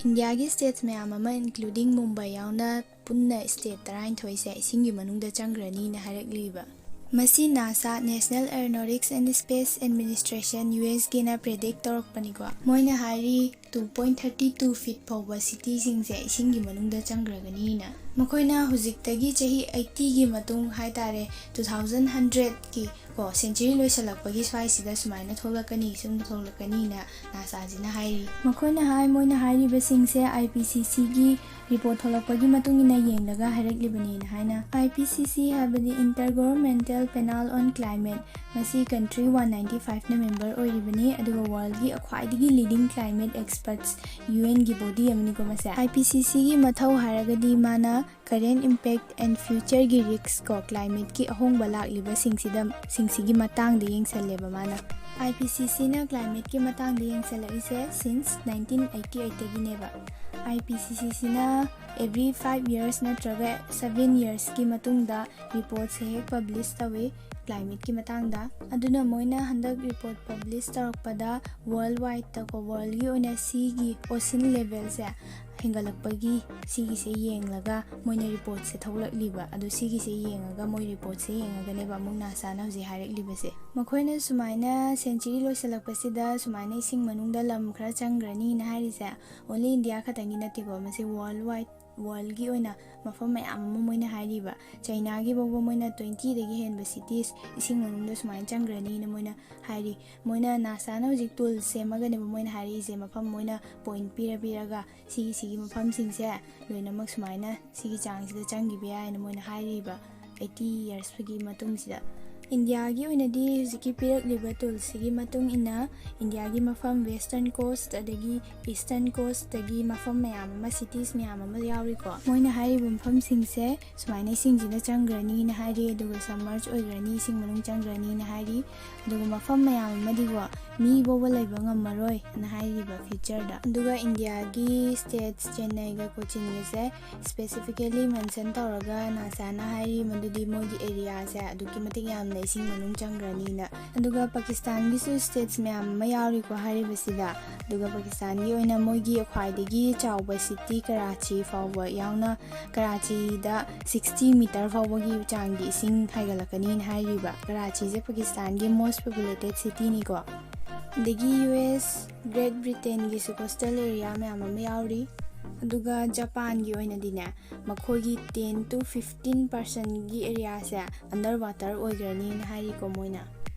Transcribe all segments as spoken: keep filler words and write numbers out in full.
ꯏꯟꯗꯤꯌꯥꯒꯤ ꯁ꯭ꯇꯦꯠꯁ ꯃꯌꯥꯝ ꯑꯃ, ꯏꯟꯀ꯭ꯂꯨꯗꯤꯡ ꯃꯨꯝꯕꯥꯏ ꯌꯥꯎꯅ, ꯄꯨꯟꯅ ꯁ꯭ꯇꯦꯠ ꯇꯔꯥꯅꯤꯊꯣꯏꯁꯦ ꯏꯁꯤꯡꯒꯤ ꯃꯅꯨꯡꯗ ꯆꯪꯈ꯭ꯔꯅꯤꯅ ꯍꯥꯏꯔꯛꯂꯤꯕ꯫ ꯃꯁꯤ NASA, National Aeronautics and Space Administration, U S ꯀꯤꯅ ꯄ꯭ꯔꯦꯗꯤꯛ ꯇꯧꯔꯛꯄꯅꯤꯀꯣ꯫ ꯃꯣꯏꯅ ꯍꯥꯏꯔꯤ two point thirty two feet ꯐꯥꯎꯕ ꯁꯤꯇꯤꯁꯤꯡꯁꯦ ꯏꯁꯤꯡꯒꯤ ꯃꯅꯨꯡꯗ ꯆꯪꯈ꯭ꯔꯒꯅꯤꯅ꯫ ꯃꯈꯣꯏꯅ ꯍꯧꯖꯤꯛꯇꯒꯤ ꯆꯍꯤ ꯑꯩꯠꯇꯤꯒꯤ ꯃꯇꯨꯡ ꯍꯥꯏꯇꯥꯔꯦ, two thousand hundredꯀꯤ ꯀꯣ, ꯁꯦꯟꯆꯨꯔꯤ ꯂꯣꯏꯁꯤꯜꯂꯛꯄꯒꯤ ꯁ꯭ꯋꯥꯏꯁꯤꯗ ꯁꯨꯃꯥꯏꯅ ꯊꯣꯛꯂꯛꯀꯅꯤ, ꯁꯨꯝ ꯊꯣꯛꯂꯛꯀꯅꯤꯅ NASAꯁꯤꯅ ꯍꯥꯏꯔꯤ꯫ ꯃꯈꯣꯏꯅ ꯍꯥꯏ, ꯃꯣꯏꯅ ꯍꯥꯏꯔꯤꯕꯁꯤꯡꯁꯦ ꯑꯥꯏ ꯄꯤ ꯁꯤ ꯁꯤꯒꯤ ꯔꯤꯄꯣꯔꯠ ꯊꯣꯛꯂꯛꯄꯒꯤ ꯃꯇꯨꯡ ꯏꯟꯅ ꯌꯦꯡꯂꯒ ꯍꯥꯏꯔꯛꯂꯤꯕꯅꯦꯅ ꯍꯥꯏꯅ꯫ ꯑꯥꯏ ꯄꯤ ꯁꯤ ꯁꯤ ꯍꯥꯏꯕꯗꯤ Intergovernmental Panel on Climate, ꯃꯁꯤ ꯀꯟꯇ꯭ꯔꯤ one ninety fiveꯅ ꯃꯦꯝꯕꯔ ꯑꯣꯏꯔꯤꯕꯅꯤ, ꯑꯗꯨꯒ ꯋꯥꯔꯜꯒꯤ ꯈ꯭ꯋꯥꯏꯗꯒꯤ ꯂꯤꯗꯤꯡ ꯀ꯭ꯂꯥꯏꯃꯦꯠ ꯑꯦꯛꯁꯄꯔꯠꯁ, ꯌꯨ ꯑꯦꯟꯒꯤ ꯕꯣꯗꯤ ꯑꯃꯅꯤꯀꯣ ꯃꯁꯦ꯫ ꯑꯥꯏ ꯄꯤ ꯁꯤ ꯁꯤꯒꯤ ꯃꯊꯧ ꯍꯥꯏꯔꯒꯗꯤ ꯃꯥꯅ current impact and futureꯒꯤ ꯔꯤꯁꯛ ꯀꯣ, ꯀ꯭ꯂꯥꯏꯃꯦꯠꯀꯤ ꯑꯍꯣꯡꯕ ꯂꯥꯛꯂꯤꯕꯁꯤꯡꯁꯤꯗ, ꯁꯤꯡꯁꯤꯒꯤ ꯃꯇꯥꯡꯗ ꯌꯦꯡꯁꯜꯂꯦꯕ ꯃꯥꯅ꯫ ꯑꯥꯏ ꯄꯤ ꯁꯤ ꯁꯤꯅ ꯀ꯭ꯂꯥꯏꯃꯦꯠꯀꯤ ꯃꯇꯥꯡꯗ ꯌꯦꯡꯁꯜꯂꯛꯏꯁꯦ since nineteen eighty eightꯇꯒꯤꯅꯦꯕ꯫ I P ꯁꯤ ꯁꯤꯁꯤꯅ every five years ꯅꯠꯇ꯭ꯔꯒ seven yearsꯀꯤ ꯃꯇꯨꯡꯗ ꯔꯤꯄꯣꯔꯠꯁꯦ ꯍꯦꯛ ꯄꯕ꯭ꯂꯤꯁ ꯇꯧꯏ ꯀ꯭ꯂꯥꯏꯃꯦꯠꯀꯤ ꯃꯇꯥꯡꯗ꯫ ꯑꯗꯨꯅ ꯃꯣꯏꯅ ꯍꯟꯗꯛ ꯔꯤꯄꯣꯔꯠ ꯄꯕ꯭ꯂꯤꯁ ꯇꯧꯔꯛꯄꯗ ꯋꯥꯔꯜ ꯋꯥꯏꯗꯇꯀꯣ, ꯋꯥꯔꯜꯒꯤ ꯑꯣꯏꯅ ꯁꯤꯒꯤ ꯑꯣꯁꯤꯟ ꯂꯦꯚꯦꯜꯁꯦ ꯍꯦꯟꯒꯠꯂꯛꯄꯒꯤ ꯁꯤꯒꯤꯁꯦ ꯌꯦꯡꯂꯒ ꯃꯣꯏꯅ ꯔꯤꯄꯣꯔꯠꯁꯦ ꯊꯣꯛꯂꯛꯂꯤꯕ, ꯑꯗꯣ ꯁꯤꯒꯤꯁꯦ ꯌꯦꯡꯉꯒ, ꯃꯣꯏ ꯔꯤꯄꯣꯔꯠꯁꯦ ꯌꯦꯡꯉꯒꯅꯦꯕ ꯑꯃꯨꯛ NASAꯅ ꯍꯧꯖꯤꯛ ꯍꯥꯏꯔꯛꯂꯤꯕꯁꯦ꯫ ꯃꯈꯣꯏꯅ ꯁꯨꯃꯥꯏꯅ ꯁꯦꯟꯆꯨꯔꯤ ꯂꯣꯏꯁꯤꯜꯂꯛꯄꯁꯤꯗ ꯁꯨꯃꯥꯏꯅ ꯏꯁꯤꯡ ꯃꯅꯨꯡꯗ ꯂꯝ ꯈꯔ ꯆꯪꯈ꯭ꯔꯅꯤꯅ ꯍꯥꯏꯔꯤꯁꯦ only ꯏꯟꯗꯤꯌꯥ ꯈꯛꯇꯪꯒꯤ ꯅꯠꯇꯦꯀꯣ, ꯃꯁꯤ ꯋꯥꯔꯜ ꯋꯥꯏꯗ, ꯋꯥꯔꯜꯒꯤ ꯑꯣꯏꯅ ꯃꯐꯝ ꯃꯌꯥꯝ ꯑꯃ ꯃꯣꯏꯅ ꯍꯥꯏꯔꯤꯕ꯫ ꯆꯩꯅꯥꯒꯤ ꯐꯥꯎꯕ ꯃꯣꯏꯅ twentyꯗꯒꯤ ꯍꯦꯟꯕ ꯁꯤꯇꯤꯁ ꯏꯁꯤꯡ ꯃꯅꯨꯡꯗ ꯁꯨꯃꯥꯏꯅ ꯆꯪꯈ꯭ꯔꯅꯤꯅ ꯃꯣꯏꯅ ꯍꯥꯏꯔꯤ꯫ ꯃꯣꯏꯅ NASAꯅ ꯍꯧꯖꯤꯛ ꯇꯨꯜꯁ ꯁꯦꯝꯃꯒꯅꯦꯕ ꯃꯣꯏꯅ ꯍꯥꯏꯔꯛꯏꯁꯦ, ꯃꯐꯝ ꯃꯣꯏꯅ ꯄꯣꯏꯟꯠ ꯄꯤꯔ ꯄꯤꯔꯒ ꯁꯤꯒꯤ, ꯁꯤꯒꯤ ꯃꯐꯝꯁꯤꯡꯁꯦ ꯂꯣꯏꯅꯃꯛ ꯁꯨꯃꯥꯏꯅ ꯁꯤꯒꯤ ꯆꯥꯡꯁꯤꯗ ꯆꯪꯈꯤꯕ ꯌꯥꯏꯅ ꯃꯣꯏꯅ ꯍꯥꯏꯔꯤꯕ eighty yearsꯀꯤ ꯃꯇꯨꯡꯁꯤꯗ꯫ ꯏꯟꯗꯤꯌꯥꯒꯤ ꯑꯣꯏꯅꯗꯤ ꯍꯧꯖꯤꯛꯀꯤ ꯄꯤꯔꯛꯂꯤꯕ ꯇꯨꯜꯁꯤꯒꯤ ꯃꯇꯨꯡ ꯏꯟꯅ ꯏꯟꯗꯤꯌꯥꯒꯤ ꯃꯐꯝ western coast ꯑꯗꯒꯤ eastern coastꯇꯒꯤ ꯃꯐꯝ ꯃꯌꯥꯝ ꯑꯃ, ꯁꯤꯇꯤꯁ ꯃꯌꯥꯝ ꯑꯃ ꯌꯥꯎꯔꯤꯀꯣ꯫ ꯃꯣꯏꯅ ꯍꯥꯏꯔꯤꯕ ꯃꯐꯝꯁꯤꯡꯁꯦ ꯁꯨꯃꯥꯏꯅ ꯏꯁꯤꯡꯁꯤꯗ ꯆꯪꯈ꯭ꯔꯅꯤꯅ ꯍꯥꯏꯔꯤ, ꯑꯗꯨꯒ submerge ꯑꯣꯏꯈ꯭ꯔꯅꯤ, ꯏꯁꯤꯡ ꯃꯅꯨꯡ ꯆꯪꯈ꯭ꯔꯅꯤꯅ ꯍꯥꯏꯔꯤ꯫ ꯑꯗꯨꯒ ꯃꯐꯝ ꯃꯌꯥꯝ ꯑꯃꯗꯤꯀꯣ, ꯃꯤ ꯐꯥꯎꯕ ꯂꯩꯕ ꯉꯝꯃꯔꯣꯏꯅ ꯍꯥꯏꯔꯤꯕ futureꯗ꯫ ꯑꯗꯨꯒ ꯏꯟꯗꯤꯌꯥꯒꯤ ꯁ꯭ꯇꯦꯠꯁ ꯆꯦꯟꯅꯩꯒ ꯀꯣꯆꯤꯟꯒꯁꯦ specifically mention ꯇꯧꯔꯒ NASAꯅ ꯍꯥꯏꯔꯤ, ꯃꯗꯨꯗꯤ ꯃꯣꯏꯒꯤ areaꯁꯦ ꯑꯗꯨꯛꯀꯤ ꯃꯇꯤꯛ ꯌꯥꯝꯅ ꯏꯁꯤꯡ ꯃꯅꯨꯡ ꯆꯪꯈ꯭ꯔꯅꯤꯅ꯫ ꯑꯗꯨꯒ ꯄꯥꯀꯤꯁꯇꯥꯟꯒꯤꯁꯨ states ꯃꯌꯥꯝ ꯑꯃ ꯌꯥꯎꯔꯤꯀꯣ ꯍꯥꯏꯔꯤꯕꯁꯤꯗ꯫ ꯑꯗꯨꯒ ꯄꯥꯀꯤꯁꯇꯥꯟꯒꯤ ꯑꯣꯏꯅ ꯃꯣꯏꯒꯤ ꯈ꯭ꯋꯥꯏꯗꯒꯤ ꯆꯥꯎꯕ city ꯀꯔꯥꯆꯤ ꯐꯥꯎꯕ ꯌꯥꯎꯅ, ꯀꯔꯥꯆꯤꯗ sixty meter ꯐꯥꯎꯕꯒꯤ ꯆꯥꯡꯒꯤ ꯏꯁꯤꯡ ꯍꯥꯏꯒꯠꯂꯛꯀꯅꯤꯅ ꯍꯥꯏꯔꯤꯕ꯫ ꯀꯔꯥꯆꯤꯁꯦ ꯄꯥꯀꯤꯁꯇꯥꯟꯒꯤ most populated cityꯅꯤꯀꯣ꯫ ꯑꯗꯒꯤ U S Great Britainꯒꯤꯁꯨ coastal area ꯃꯌꯥꯝ ꯑꯃ ꯌꯥꯎꯔꯤ꯫ ꯑꯗꯨꯒ ꯖꯄꯥꯟꯒꯤ ꯑꯣꯏꯅꯗꯤꯅꯦ, ꯃꯈꯣꯏꯒꯤ ten to fifteen percentꯒꯤ areaꯁꯦ under water ꯑꯣꯏꯈ꯭ꯔꯅꯤꯅ ꯍꯥꯏꯔꯤꯀꯣ ꯃꯣꯏꯅ꯫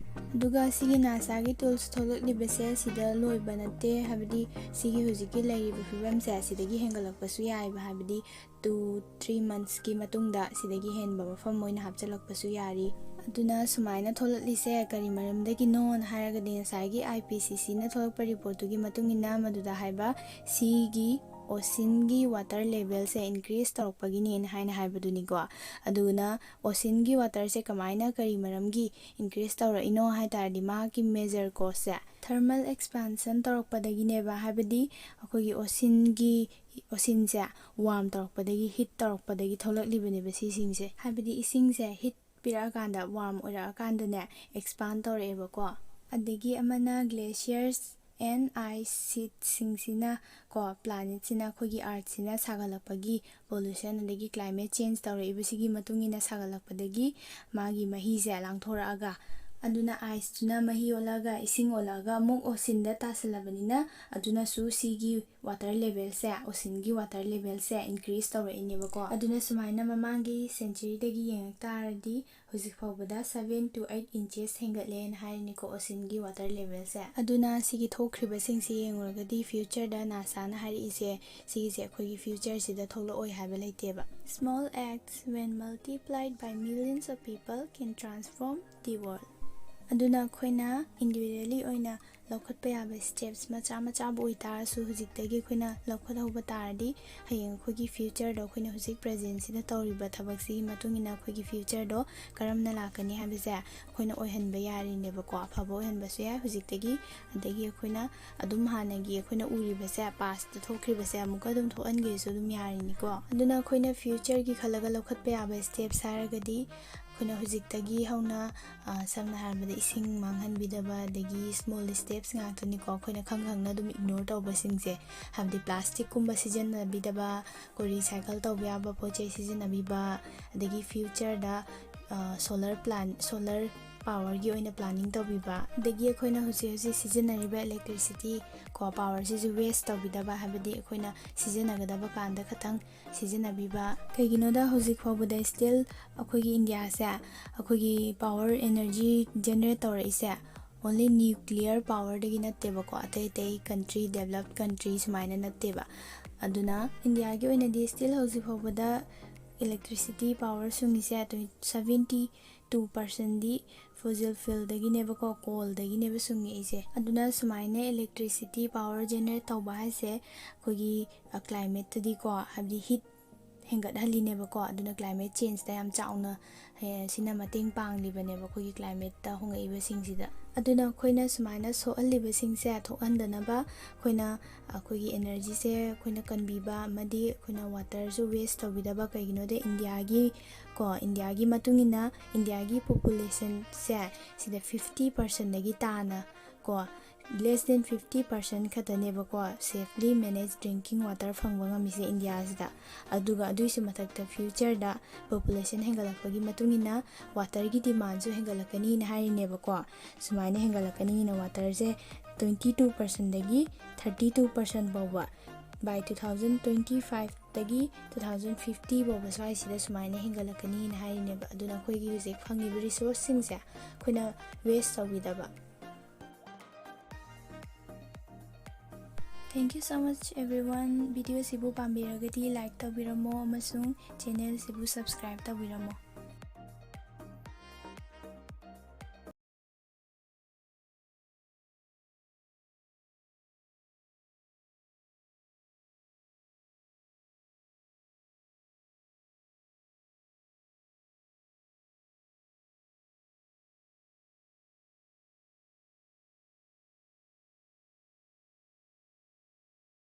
ꯑꯗꯨꯒ ꯁꯤꯒꯤ ꯅꯥꯁꯥꯒꯤ tools ꯊꯣꯛꯂꯛꯂꯤꯕꯁꯦ ꯁꯤꯗ ꯂꯣꯏꯕ ꯅꯠꯇꯦ, ꯍꯥꯏꯕꯗꯤ ꯁꯤꯒꯤ ꯍꯧꯖꯤꯛꯀꯤ ꯂꯩꯔꯤꯕ ꯐꯤꯕꯝꯁꯦ ꯁꯤꯗꯒꯤ ꯍꯦꯟꯒꯠꯂꯛꯄꯁꯨ ꯌꯥꯏꯑꯕ, ꯍꯥꯏꯕꯗꯤ two three monthsꯀꯤ ꯃꯇꯨꯡꯗ ꯁꯤꯗꯒꯤ ꯍꯦꯟꯕ ꯃꯐꯝ ꯃꯣꯏꯅ ꯍꯥꯞꯆꯤꯜꯂꯛꯄꯁꯨ ꯌꯥꯔꯤ꯫ ꯑꯗꯨꯅ ꯁꯨꯃꯥꯏꯅ ꯊꯣꯛꯂꯛꯂꯤꯁꯦ ꯀꯔꯤ ꯃꯔꯝꯗꯒꯤꯅꯣꯅ ꯍꯥꯏꯔꯒꯗꯤ, ꯉꯁꯥꯏꯒꯤ I P C Cꯅ ꯊꯣꯛꯂꯛꯄ reportꯇꯨꯒꯤ ꯃꯇꯨꯡ ꯏꯟꯅ, ꯃꯗꯨꯗ ꯍꯥꯏꯕ ꯁꯤꯒꯤ oceanꯒꯤ water levelꯁꯦ increase ꯇꯧꯔꯛꯄꯒꯤꯅꯦꯅ ꯍꯥꯏꯅ ꯍꯥꯏꯕꯗꯨꯅꯤꯀꯣ꯫ ꯑꯗꯨꯅ oceanꯒꯤ waterꯁꯦ ꯀꯃꯥꯏꯅ, ꯀꯔꯤ ꯃꯔꯝꯒꯤ increase ꯇꯧꯔꯛꯏꯅꯣ ꯍꯥꯏ ꯇꯥꯔꯗꯤ, ꯃꯥꯒꯤ major causeꯁꯦ thermal expansion ꯇꯧꯔꯛꯄꯗꯒꯤꯅꯦꯕ꯫ ꯍꯥꯏꯕꯗꯤ ꯑꯩꯈꯣꯏꯒꯤ oceanꯒꯤ, oceanꯁꯦ warm ꯇꯧꯔꯛꯄꯗꯒꯤ, heat ꯇꯧꯔꯛꯄꯗꯒꯤ ꯊꯣꯛꯂꯛꯂꯤꯕꯅꯦꯕ ꯁꯤꯁꯤꯡꯁꯦ꯫ ꯍꯥꯏꯕꯗꯤ ꯏꯁꯤꯡꯁꯦ heat ꯄꯤꯔꯛꯑꯀꯥꯟꯗ, warm ꯑꯣꯏꯔꯛꯑꯀꯥꯟꯗꯅꯦ, expand ꯇꯧꯔꯛꯑꯦꯕꯀꯣ꯫ ꯑꯗꯒꯤ ꯑꯃꯅ glaciers and ice sheetsꯁꯤꯡꯁꯤꯅ ꯀꯣ, planetꯁꯤꯅ, ꯑꯩꯈꯣꯏꯒꯤ earthꯁꯤꯅ ꯁꯥꯒꯠꯂꯛꯄꯒꯤ, pollution ꯑꯗꯒꯤ climate change ꯇꯧꯔꯛꯏꯕꯁꯤꯒꯤ ꯃꯇꯨꯡ ꯏꯟꯅ ꯁꯥꯒꯠꯂꯛꯄꯗꯒꯤ ꯃꯥꯒꯤ ꯃꯍꯤꯁꯦ ꯂꯥꯡꯊꯣꯔꯛꯑꯒ, ꯑꯗꯨꯅ iceꯇꯨꯅ ꯃꯍꯤ ꯑꯣꯜꯂꯒ, ꯏꯁꯤꯡ ꯑꯣꯜꯂꯛꯑꯒ ꯑꯃꯨꯛ oceanꯗ ꯇꯥꯁꯜꯂꯕꯅꯤꯅ, ꯑꯗꯨꯅꯁꯨ ꯁꯤꯒꯤ water levelꯁꯦ, oceanꯒꯤ water levelꯁꯦ increase ꯇꯧꯔꯛꯏꯅꯦꯕꯀꯣ꯫ ꯑꯗꯨꯅ ꯁꯨꯃꯥꯏꯅ ꯃꯃꯥꯡꯒꯤ centuryꯗꯒꯤ ꯌꯦꯡꯉꯛ ꯇꯥꯔꯗꯤ, ꯍꯧꯖꯤꯛ ꯐꯥꯎꯕꯗ seven to eight inches ꯍꯦꯟꯒꯠꯂꯦꯅ ꯍꯥꯏꯔꯤꯅꯤꯀꯣ oceanꯒꯤ water levelꯁꯦ꯫ ꯑꯗꯨꯅ ꯁꯤꯒꯤ ꯊꯣꯛꯈ꯭ꯔꯤꯕꯁꯤꯡꯁꯤ ꯌꯦꯡꯉꯨꯔꯒꯗꯤ, futureꯗ NASAꯅ ꯍꯥꯏꯔꯛꯏꯁꯦ, ꯁꯤꯒꯤꯁꯦ ꯑꯩꯈꯣꯏꯒꯤ futureꯁꯤꯗ ꯊꯣꯛꯂꯛꯑꯣꯏ ꯍꯥꯏꯕ ꯂꯩꯇꯦꯕ꯫ Small acts, when multiplied by millions of people, can transform the world. ꯑꯗꯨꯅ ꯑꯩꯈꯣꯏꯅ individually ꯑꯣꯏꯅ ꯂꯧꯈꯠꯄ ꯌꯥꯕ steps ꯃꯆꯥ ꯃꯆꯥꯕꯨ ꯑꯣꯏꯇꯥꯔꯁꯨ, ꯍꯧꯖꯤꯛꯇꯒꯤ ꯑꯩꯈꯣꯏꯅ ꯂꯧꯈꯠꯍꯧꯕ ꯇꯥꯔꯗꯤ, ꯍꯌꯦꯡ ꯑꯩꯈꯣꯏꯒꯤ futureꯗꯣ, ꯑꯩꯈꯣꯏꯅ ꯍꯧꯖꯤꯛ presentꯁꯤꯗ ꯇꯧꯔꯤꯕ ꯊꯕꯛꯁꯤꯒꯤ ꯃꯇꯨꯡ ꯏꯟꯅ ꯑꯩꯈꯣꯏꯒꯤ futureꯗꯣ ꯀꯔꯝꯅ ꯂꯥꯛꯀꯅꯤ ꯍꯥꯏꯕꯁꯦ ꯑꯩꯈꯣꯏꯅ ꯑꯣꯏꯍꯟꯕ ꯌꯥꯔꯤꯅꯦꯕꯀꯣ꯫ ꯑꯐꯕ ꯑꯣꯏꯍꯟꯕꯁꯨ ꯌꯥꯏ ꯍꯧꯖꯤꯛꯇꯒꯤ, ꯑꯗꯒꯤ ꯑꯩꯈꯣꯏꯅ ꯑꯗꯨꯝ ꯍꯥꯟꯅꯒꯤ ꯑꯩꯈꯣꯏꯅ ꯎꯔꯤꯕꯁꯦ, pastꯇ ꯊꯣꯛꯈ꯭ꯔꯤꯕꯁꯦ ꯑꯃꯨꯛꯀ ꯑꯗꯨꯝ ꯊꯣꯛꯍꯟꯒꯦꯁꯨ ꯑꯗꯨꯝ ꯌꯥꯔꯤꯅꯤꯀꯣ꯫ ꯑꯗꯨꯅ ꯑꯩꯈꯣꯏꯅ futureꯒꯤ ꯈꯜꯂꯒ ꯂꯧꯈꯠꯄ ꯌꯥꯕ steps ꯍꯥꯏꯔꯒꯗꯤ, ꯑꯩꯈꯣꯏꯅ ꯍꯧꯖꯤꯛꯇꯒꯤ ꯍꯧꯅ, ꯑ, ꯁꯝꯅ ꯍꯥꯏꯔꯕꯗ ꯏꯁꯤꯡ ꯃꯥꯡꯍꯟꯕꯤꯗꯕ, ꯑꯗꯒꯤ small steps ꯉꯥꯛꯇꯅꯤꯀꯣ, ꯑꯩꯈꯣꯏꯅ ꯈꯪ ꯈꯪꯅ ꯑꯗꯨꯝ ignore ꯇꯧꯕꯁꯤꯡꯁꯦ, ꯍꯥꯏꯕꯗꯤ plastic ꯀꯨꯝꯕ ꯁꯤꯖꯤꯟꯅꯕꯤꯗꯕ, ꯑꯩꯈꯣꯏ recycle ꯇꯧꯕ ꯌꯥꯕ ꯄꯣꯠ ꯆꯩ ꯁꯤꯖꯤꯟꯅꯕꯤꯕ, ꯑꯗꯒꯤ future ꯗ, ꯑ, solar plant, solar power ꯒꯤ ꯑꯣꯏꯅ planning ꯇꯧꯕꯤꯕ, ꯑꯗꯒꯤ ꯑꯩꯈꯣꯏꯅ ꯍꯧꯖꯤꯛ ꯍꯧꯖꯤꯛ ꯁꯤꯖꯤꯟꯅꯔꯤꯕ electricity ꯀꯣ, power ꯁꯤꯁꯨ waste ꯇꯧꯕꯤꯗꯕ, ꯍꯥꯏꯕꯗꯤ ꯑꯩꯈꯣꯏꯅ ꯁꯤꯖꯤꯟꯅꯒꯗꯕ ꯀꯥꯟꯗ ꯈꯇꯪ ꯁꯤꯖꯤꯟꯅꯕꯤꯕ꯫ ꯀꯩꯒꯤꯅꯣꯗ ꯍꯧꯖꯤꯛ ꯐꯥꯎꯕꯗ still ꯑꯩꯈꯣꯏꯒꯤ ꯏꯟꯗꯤꯌꯥꯁꯦ, ꯑꯩꯈꯣꯏꯒꯤ power energy generate ꯇꯧꯔꯛꯏꯁꯦ only nuclear power ꯗꯒꯤ ꯅꯠꯇꯦꯕꯀꯣ, ꯑꯇꯩ ꯑꯇꯩ country, developed country ꯁꯨꯃꯥꯏꯅ ꯅꯠꯇꯦꯕ꯫ ꯑꯗꯨꯅ ꯏꯟꯗꯤꯌꯥꯒꯤ ꯑꯣꯏꯅꯗꯤ still ꯍꯧꯖꯤꯛ ꯐꯥꯎꯕꯗ electricity power ꯁꯨꯡꯉꯤꯁꯦ seventy two percent ꯗꯤ fossil fuel ꯗꯒꯤꯅꯦꯕꯀꯣ, coal ꯗꯒꯤꯅꯦꯕ ꯁꯨꯡꯉꯛꯏꯁꯦ꯫ ꯑꯗꯨꯅ ꯁꯨꯃꯥꯏꯅ electricity power generate ꯇꯧꯕ ꯍꯥꯏꯁꯦ ꯑꯩꯈꯣꯏꯒꯤ, ꯑ, climate ꯇꯗꯤꯀꯣ, ꯍꯥꯏꯕꯗꯤ heat ꯍꯦꯟꯒꯠꯍꯜꯂꯤꯅꯦꯕꯀꯣ꯫ ꯑꯗꯨꯅ climate change ꯇ ꯌꯥꯝ ꯆꯥꯎꯅ, ꯍꯦ-, ꯁꯤꯅ ꯃꯇꯦꯡ ꯄꯥꯡꯂꯤꯕꯅꯦꯕ ꯑꯩꯈꯣꯏꯒꯤ climate ꯇ ꯍꯣꯡꯉꯛꯏꯕꯁꯤꯡꯁꯤꯗ꯫ ꯑꯗꯨꯅ ꯑꯩꯈꯣꯏꯅ ꯁꯨꯃꯥꯏꯅ ꯁꯣꯛꯍꯜꯂꯤꯕꯁꯤꯡꯁꯦ ꯊꯣꯛꯍꯟꯗꯅꯕ ꯑꯩꯈꯣꯏꯅ, ꯑꯩꯈꯣꯏꯒꯤ energy ꯁꯦ ꯑꯩꯈꯣꯏꯅ ꯀꯟꯕꯤꯕ, ꯑꯃꯗꯤ ꯑꯩꯈꯣꯏꯅ water ꯁꯨ waste ꯇꯧꯕꯤꯗꯕ꯫ ꯀꯩꯒꯤꯅꯣꯗ ꯏꯟꯗꯤꯌꯥꯒꯤ ꯀꯣ, ꯏꯟꯗꯤꯌꯥꯒꯤ ꯃꯇꯨꯡ ꯏꯟꯅ ꯏꯟꯗꯤꯌꯥꯒꯤ population ꯁꯦ ꯁꯤꯗ fifty percent ꯗꯒꯤ ꯇꯥꯅ ꯀꯣ, less than fifty percent ꯈꯛꯇꯅꯦꯕꯀꯣ safely manage drinking water ꯐꯪꯕ ꯉꯝꯃꯤꯁꯦ ꯏꯟꯗꯤꯌꯥꯁꯤꯗ꯫ ꯑꯗꯨꯒ ꯑꯗꯨꯏꯁꯨ ꯃꯊꯛꯇ future ꯗ population ꯍꯦꯟꯒꯠꯂꯛꯄꯒꯤ ꯃꯇꯨꯡ ꯏꯟꯅ water ꯒꯤ demand ꯁꯨ ꯍꯦꯟꯒꯠꯂꯛꯀꯅꯤꯅ ꯍꯥꯏꯔꯤꯅꯦꯕꯀꯣ꯫ ꯁꯨꯃꯥꯏꯅ ꯍꯦꯟꯒꯠꯂꯛꯀꯅꯤꯅ water ꯁꯦ twenty two percent ꯗꯒꯤ thirty two percent ꯐꯥꯎꯕ by two thousand twenty five ꯗꯒꯤ two thousand fifty ꯐꯥꯎꯕ ꯁ꯭ꯋꯥꯏꯁꯤꯗ ꯁꯨꯃꯥꯏꯅ ꯍꯦꯟꯒꯠꯂꯛꯀꯅꯤꯅ ꯍꯥꯏꯔꯤꯅꯦꯕ꯫ ꯑꯗꯨꯅ ꯑꯩꯈꯣꯏꯒꯤ ꯍꯧꯖꯤꯛ ꯐꯪꯉꯤꯕ resource ꯁꯤꯡꯁꯦ ꯑꯩꯈꯣꯏꯅ waste ꯇꯧꯕꯤꯗꯕ꯫ Thank you so much everyone. Video ꯁꯤꯕꯨ ꯄꯥꯝꯕꯤꯔꯒꯗꯤ like ꯇꯧꯕꯤꯔꯝꯃꯣ ꯑꯃꯁꯨꯡ channel ꯁꯤꯕꯨ subscribe ꯇꯧꯕꯤꯔꯝꯃꯣ꯫